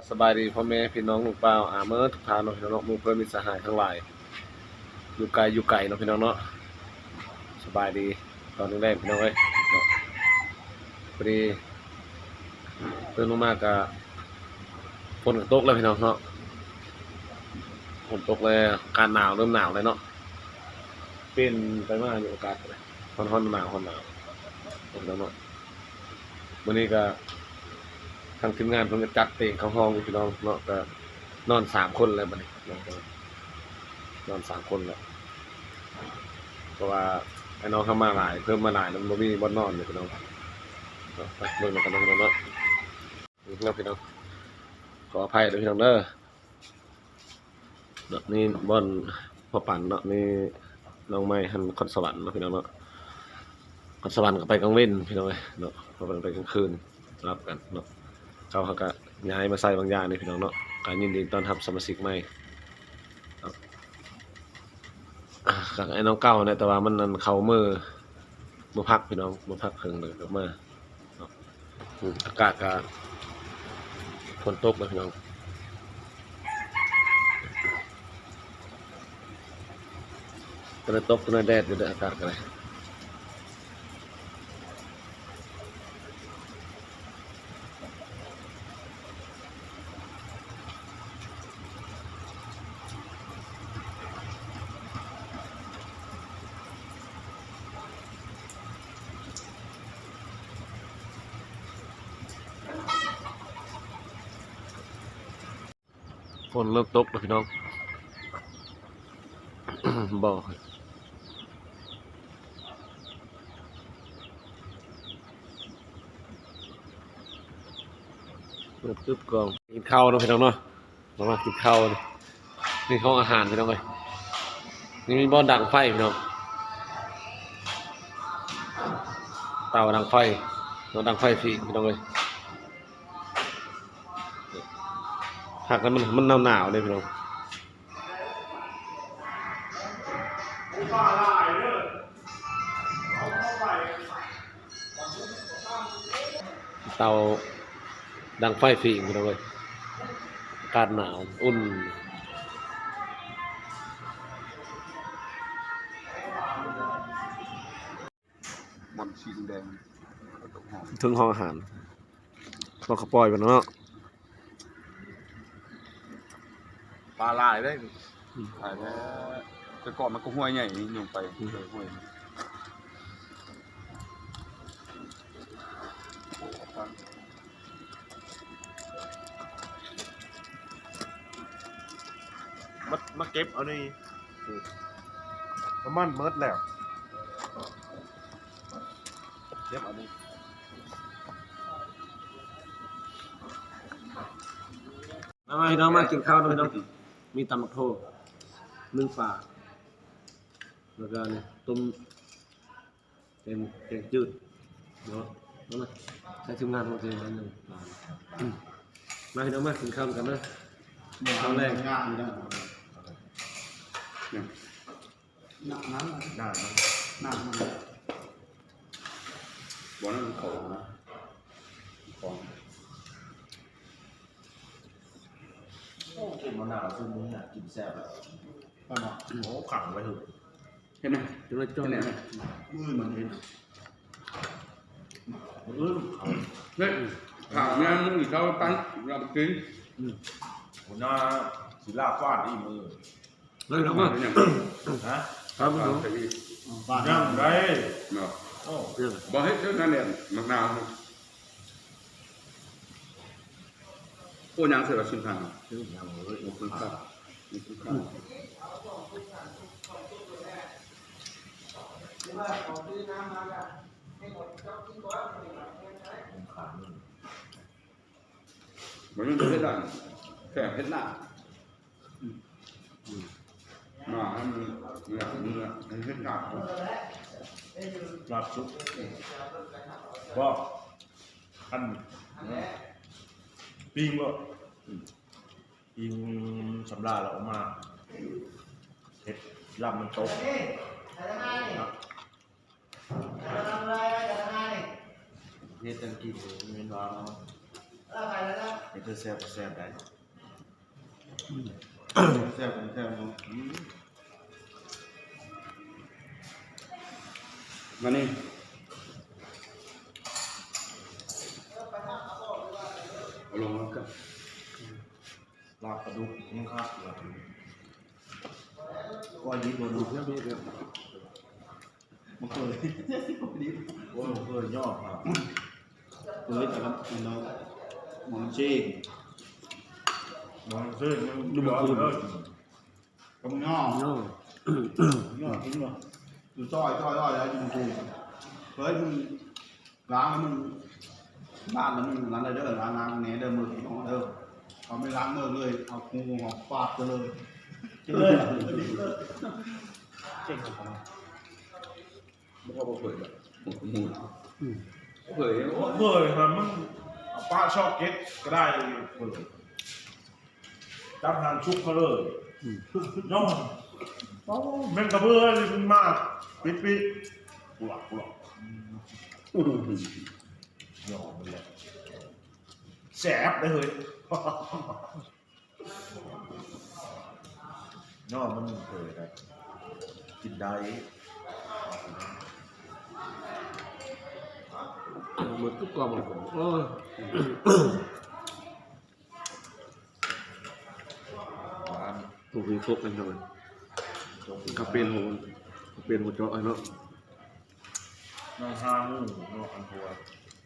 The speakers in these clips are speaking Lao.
ສະບາຍດີພໍ່ແມ່ພີ່ນ້ອງລຸງປ້າອາເໝີດທຸກທ່ານເນາະ ພີ່ນ້ອງເນາະ ໝູ່ເພື່ອນມິດສະຫາຍທັງຫຼາຍ ຢູ່ໄກຢູ່ໃກ້ເນາະ ພີ່ນ້ອງເນາະ. ສະບາຍດີຕອນແລງໆ ພີ່ນ້ອງເອີຍເນາະ. ພໍດີຕື່ນລົງມາກະຝົນກະຕົກແລ້ວ ພີ່ນ້ອງເນາະ ຝົນຕົກແລ້ວ ອາກາດໜາວ ເລີ່ມໜາວແລ້ວເນາະ. ປ່ຽນໄປມາຢູ່ອາກາດກະໄດ້ ຮ້ອນໆ ໜາວໆ ພີ່ນ້ອງເນາະ. ມື້ນີ້ກະທາງທີມງານເພິ່ນກະຈັດເຕີງເຂົ້າຫ້ອງ ພີ່ນ້ອງເນາະ ກະນອນສາມຄົນແລ້ວບັດນີ້ ນອນສາມຄົນແລ້ວ ເພາະວ່າອ້າຍນ້ອງເຮົາມາຫຼາຍ ເພີ່ມມາຫຼາຍແລ້ວມັນບໍ່ມີບ່ອນນອນເດ້ ພີ່ນ້ອງເນາະ. ໄປເບິ່ງນຳກັນເນາະ ພີ່ນ້ອງເນາະ ເນາະ ພີ່ນ້ອງ ຂໍອະໄພເດີ ພີ່ນ້ອງເດີ. ເນາະ ນີ້ບ່ອນພໍ່ປັນເນາະ ນີ້ນ້ອງໃໝ່ຫັ້ນຄອນສະຫວັນເນາະ ພີ່ນ້ອງເນາະ. ຄອນສະຫວັນກະໄປກາງເວັນ ພີ່ນ້ອງເອີຍເນາະ ພໍ່ປັນໄປກາງຄືນ ສະຫຼັບກັນເນາະ. ເຂົາ ເຮົາກະຍ້າຍມາໃສ່ບາງຢ່າງນີ້ ພີ່ນ້ອງເນາະ ກະຍິນດີຕ້ອນຮັບສະມາຊິກໃໝ່ເນາະ. ອ່າ ກະໄອ້ນ້ອງເກົ່າແຫຼະ ແຕ່ວ່າມັນ ອັນ ເຂົ້າມື້ ມື້ພັກ ພີ່ນ້ອງ ມື້ພັກເຄິ່ງ ແລ້ວກະກັບມາເນາະ. ອາກາດກະຝົນຕົກເດີພີ່ນ້ອງ ຕອນນີ້ຕົກ ຕອນນີ້ແດດຢູ່ເດີ ອາກາດກະໄດ້. ຝົນເລີ່ມຕົກແລ້ວພີ່ນ້ອງ ບໍ່ ເປີດຕຶບກ່ອງ ກິນເຂົ້າເນາະ ພີ່ນ້ອງເນາະ. ມາ ມາກິນເຂົ້າ ນີ້ຫ້ອງອາຫານ ພີ່ນ້ອງເອີຍ. ນີ້ມີບ່ອນດັງໄຟ ພີ່ນ້ອງ ເຕົາດັງໄຟ ເຕົາດັງໄຟຟີງ ພີ່ນ້ອງເອີຍ. ພັກນັ້ນມັນ ມັນໜາວໆເດ້ພີ່ນ້ອງ. ເຕົາດັງໄຟຝີງພີ່ນ້ອງເອີຍ ອາກາດໜາວອຸ່ນ. ບ່ອນສີແດງໆ ເທິງຫ້ອງອາຫານ ບໍ່ເຂົາປ່ອຍເພິ່ນເນາະ. ປາຫຼາຍເດ້ ອືມ ຫຼາຍແທ້. ແຕ່ກ່ອນມັນກະຫ້ວຍໃຫຍ່ນີ້ ຍົງໄປ ອືມ ເອີ ຫ້ວຍ ມາ ມາເກັບເອົານີ້ ອືມ ນ້ຳມັນໝົດແລ້ວ ເກັບເອົານີ້. ມາ ມາ ພີ່ນ້ອງ ມາກິນເຂົ້ານຳ ພີ່ນ້ອງ. ມີຕຳບັກໂທ ໜຶ້ງປາ ແລ້ວກະນີ້ ຕົ້ມ ແກງ ແກງຈືດເນາະ. ມາ ມາ ໃສ່ທີມງານຂອງເຮົາເລີຍ ໜຶ້ງປາ. ມາ ພີ່ນ້ອງ ມາກິນເຂົ້ານຳກັນເດີ ເຂົ້າແລງ. ໜ້າມັນ ໜ້າມັນ ບໍ່ ນັ້ນເຂົ້ານະ ຂອງ. ໂອ້ ເກັບມະນາວຊຸມນີ້ນະ ກິນແຊບແລ້ວ. ໂອ້ ຂັງໄວ້ເຖິງ ເຫັນໄໝ? ເຫັນໄວ້ຈ້ອຍ ມື້ອື່ນມັນເຫັນ ມື້ອື່ນ ເຮັດ ຖາມແມ່ມື້ເຊົ້າປັ້ນ ເອົາໄປກິນ. ອືມ ຫົວໜ້າສິລາຟາດອີກມື້. ໄດ້ແລ້ວ ຮະ? ຍັງໄດ້ເນາະ. ບໍ່ເຮັດເທື່ອນັ້ນແຫຼະ ໝາກນາວ. ໂອ້ ຍັງເທື່ອລະສິບພັນ ຍັງເລີຍ ໂອ້ ຄຸ້ມຄ່າ ຄຸ້ມຄ່າ. ມັນຍັງເຮັດໄດ້ ແຂກເຮັດໜ້າ. ອືມ ອືມ ມາໃຫ້ມັນເມືອ ເມືອ ໃຫ້ເຮັດໜ້າ ລາບສຸກ ບໍ່ ອັນ ປີ້ງໂລດ ອືມ ປີ້ງສຳລາແລ້ວເອົາມາເຮັດລຳນ້ຳຕົກເນາະ. ເຮັດຈັ່ງກິນແມ່ນວ່າເນາະ. ເຮັດແຊບກໍແຊບໄດ໋. ແຊບ ແຊບເນາະ. ມານີ້ ເອົາລົງມາກັນ. ລາບປາດຸກຍັງຂາດຢູ່. ກ້ອຍດິບບໍ່ດຸກ. ບໍ່ເຄີຍ ບໍ່ດິບ. ໂອ້ຍ ບໍ່ເຄີຍຍອດ. ເຄີຍແຕ່ວ່າເນາະ ໝໍນຊີງ ໝໍນຊີງຍັງ ຢູ່ບໍ່ຄືນ ເອີ ກໍມີຫອມເນາະ. ມີຫອມກິນບໍ່? ຢູ່ຊອຍ ຊອຍ ຊອຍ ແລ້ວຢູ່ເມືອງກຸງ. ເຮີ້ຍ ມຶງລ້າງແລ້ວມຶງ ບ້ານແລ້ວມຶງນັ້ນເດີ ລ້າງ ລ້າງແນ່ເດີ ມື້ນີ້ເດີ. ເຂົາໄມ່ລ້າງມືເລີຍ ເອົາຫູເອົາປາກໄປເລີຍ. ເກັ່ງເລີຍ ເກັ່ງເລີຍ. ບໍ່ ບໍ່ເຄີຍແບບ ໝູ ອືມ ບໍ່ເຄີຍ. ບໍ່ເຄີຍຫາ ມັນປະຊອກເກັດກໍໄດ້. ຈັບຫາງຊຸກເຂົາເລີຍ. ອືມ ຍອມ. ໂອ້ ແມ່ນກະເບືອນີ້ມັນມາປິດໆ ປຸລະປຸລະ. ອືມ ຍອມມັນແຫຼະ. ແຊບເດ້ເຮີ້ຍ. ຍອດມັນເຜີຍໄດ້ ກິນໄດ້. ໝົດທຸກກອງ. ໂອ້ຍ ຫວານ. ໂອ້ຍ ຄົກກັນເທົ່ານັ້ນ. ກະເປັນຫົວ ກະເປັນຫົວເຈາະເນາະ. ນ້ອງຫາໝູເນາະ ອັນຕົວ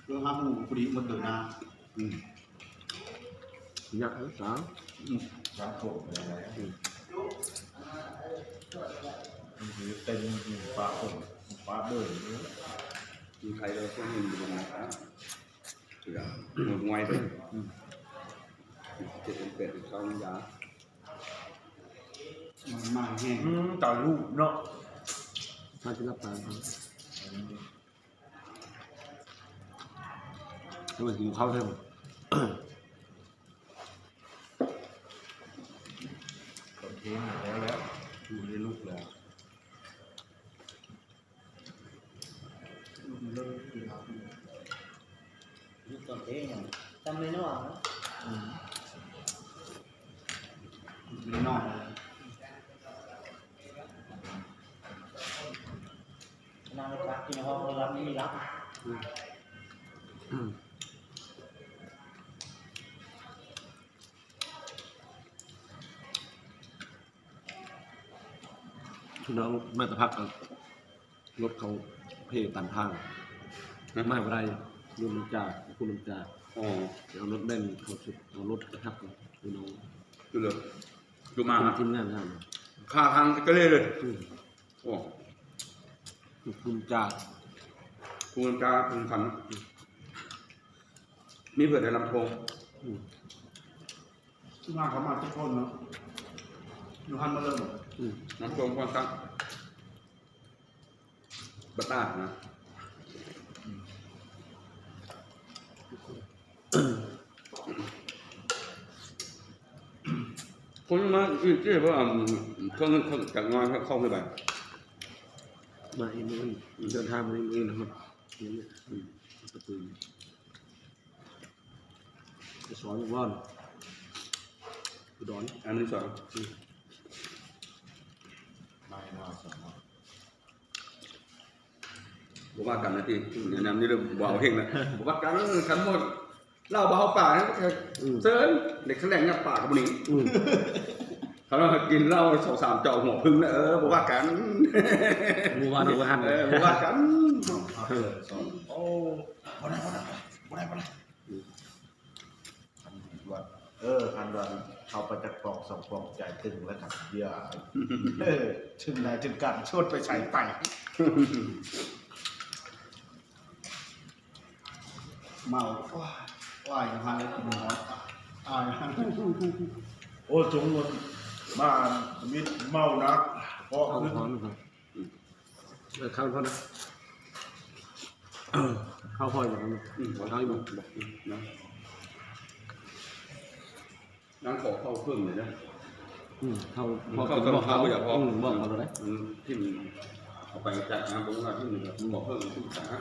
ເລື່ອງຫາໝູພໍດີໝົດເລີຍນະ. ອືມ ຍັກເອີ ສາວ ອືມ ສາວໂຄກເລີຍ. ອືມ ມັນຊິເຕັມປາກຄົນ ປາກເບິ່ງຢູ່. ມີໃຜເລີຍຄົນນີ້ຢູ່ນະ ເຫຼືອງງວຍເດ້. ອືມ ເຈັດເປັນແປດເປັນເກົ້າມັນຢາ ມັນມາແຮງ. ອືມ ຕາຍລູກເນາະ ຖ້າຊິລັບຕາ. ແລ້ວມັນກິນເຂົ້າເທິງ ກໍເທງແລ້ວ ແລ້ວຢູ່ໃນລູກແລ້ວ. ລູກເລີຍ ລູກຕອນເທງ ຈຳໄດ້ເນາະ. ອືມ ເລັກນ້ອຍ ນາງໄປຕັກກິນໃນຫ້ອງ ບໍ່ຫຼັບມີຫຼັບ. ອືມ ພີ່ນ້ອງມາແຕ່ພັກ ກໍລົດເຂົາເພຕັນທາງ ຮະ ມາບໍ່ໄດ້. ລົດນ້ຳຈາ ຄຸນນ້ຳຈາ. ອໍ ເອົາລົດແລ່ນເຂົ້າ ເອົາລົດກະທັບພີ່ນ້ອງ ຄືເລີຍ ຄືມາ ທີມງານເຮົາ ຄາທາງກະເລເລີຍ. ອືມ ໂອ້ ຄຸນນ້ຳຈາ ຄຸນນ້ຳຈາ ຄຸນຄັນ ມີເພິ່ນໃນລຳໂພງ. ອືມ ຄືມາເຂົາມາຈັກຄົນເນາະ ຢູ່ຫັ້ນໝົດເລີຍ. ອືມ ນ້ຳໂພງຄວນສັກ ບັດຕາດນະ. ຄົນມາອີກເດ້ ເພາະວ່າເພິ່ນ ເພິ່ນຈັກໜ້ອຍເຂົາຄືໄປ ມາອີກມື້ອື່ນ ເດີນທາງມາອີກມື້ອື່ນ. ອືມ ໄປສອນຢູ່ບ່ອນອຸດອນ ອັນນີ້ສອນ ອືມ ມາໃຫ້ເຮົາສອນເນາະ. ບໍ່ວ່າກັນນະຕິ ແນະນຳນີ້ເດີ ບໍ່ເອົາເຮັງນະ ບໍ່ວ່າກັນ. ຄັນໝົດເຫຼົ້າບໍ່ເອົາປາ ອືມ ເຊີນ ເດັກສະແຫຼງຫຍັບປາກະບໍ່ໜີ. ອືມ ຄັນວ່າກິນເຫຼົ້າສອງສາມຈອກຫົວເພິ່ງນະ ເອີ ບໍ່ວ່າກັນ ບໍ່ວ່ານຳບໍ່ທັນ ເອີ ບໍ່ວ່າກັນ. ໂອ້ ບໍ່ໄດ້ ບໍ່ໄດ້ ບໍ່ໄດ້ ບໍ່ໄດ້. ອືມ ຄັນວ່າ ເອີ ຄັນວ່າເຂົ້າໄປຈັກປ່ອງສອງປ່ອງ ໃຈຕຶງແລ້ວຄັນເບຍ ເອີ ເຖິງໄດ້ເຖິງກັນ ຊວນໄປໃສໄປ. ເມົາ ໂອ້ຍ ໂອ້ຍ ຫາໄດ້ກິນເນາະ ອາຍ. ໂອ້ຍ ສົມມຸດມາ ມີເມົາໜັກ ເພາະ ເອົາ ຄື ເອົາ ເອີ ເຂົ້າກ່ອນນະ ເຂົ້າຄ່ອຍບໍ່? ອືມ ເຂົ້າຢູ່ບໍ່? ນະ ນາງຂໍເຂົ້າເພີ່ມເລີຍນະ. ອືມ ເຂົ້າ ເຂົ້າເພີ່ມ ເຂົ້າບໍ່ຢາກພໍ. ອືມ ບອກເຂົາໂລດເດ້. ອືມ ທີ່ມັນເອົາໄປຈາກນາງບໍ່ວ່າທີ່ມັນ ອືມ ຂໍເພີ່ມທີ່ຈາກ.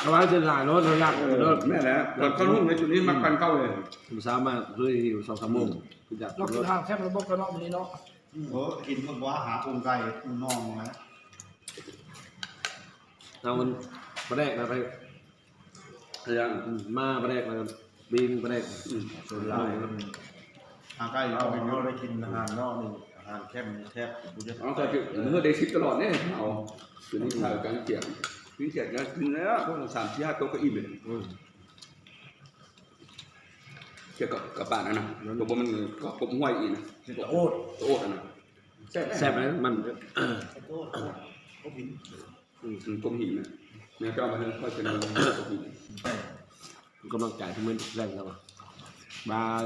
ເອົາໄວ້ເປັນຫຼາຍໂລດ ເຮົາຢາກໂລດ ແມ່ນແຫຼະ ເຂົາເຮົາໃນຈຸດນີ້ມັກປັ່ນເຂົ້າເລີຍ ມື້ເຊົ້າມາຄືຫິວສອງສາມໂມງ ຄືຢາກ ລອກກິນ ໂລດ ຮ້ານແຊບລະບົບກັນເນາະມື້ນີ້ເນາະ ໂອ້ ກິນເພິ່ນບໍ່ຫາອົງໄກ່ອົງນ້ອງນະ ເອົາມັນປາແດກນະໄປ ເອົາຫຍັງ ອືມ ມາປາແດກນະ ບີງປາແດກ ອືມ ສ່ວນຫຼາຍ ອືມ ຫາໄກ່ ເຮົາ ເຮົາໄດ້ກິນອາຫານນອກນີ້ ອາຫານແຄມນີ້ແຊບ ເອົາ ເຮົາໄດ້ຊິບຕະຫຼອດເດ້ ເອົາ ຄືນີ້ຖ້າການກຽມ ກິນແຈກກະກິນແລ້ວ ຊ່ວງສາມສີ່ຫ້າໂຕະກະອີ່ມເດ້ ອືມ ເຈົ້າກະ ກະປານນັ້ນນະ ແມ່ນ ໂຕບໍ່ແມ່ນກະກົບຫ້ວຍອີກນະ ຕະໂອດ ຕະໂອດອັນນັ້ນ ແຊບ ແຊບເດ້ ມັນ ຕະໂອດ ກົບຫີນ ອືມ ກົບຫີນນະ ແມ່ເຈົ້າມາເຮັດຂ້ອຍເປັນກົບຫີນ ອອກກຳລັງກາຍທຸກມື້ແລງແລ້ວ ບາຍ.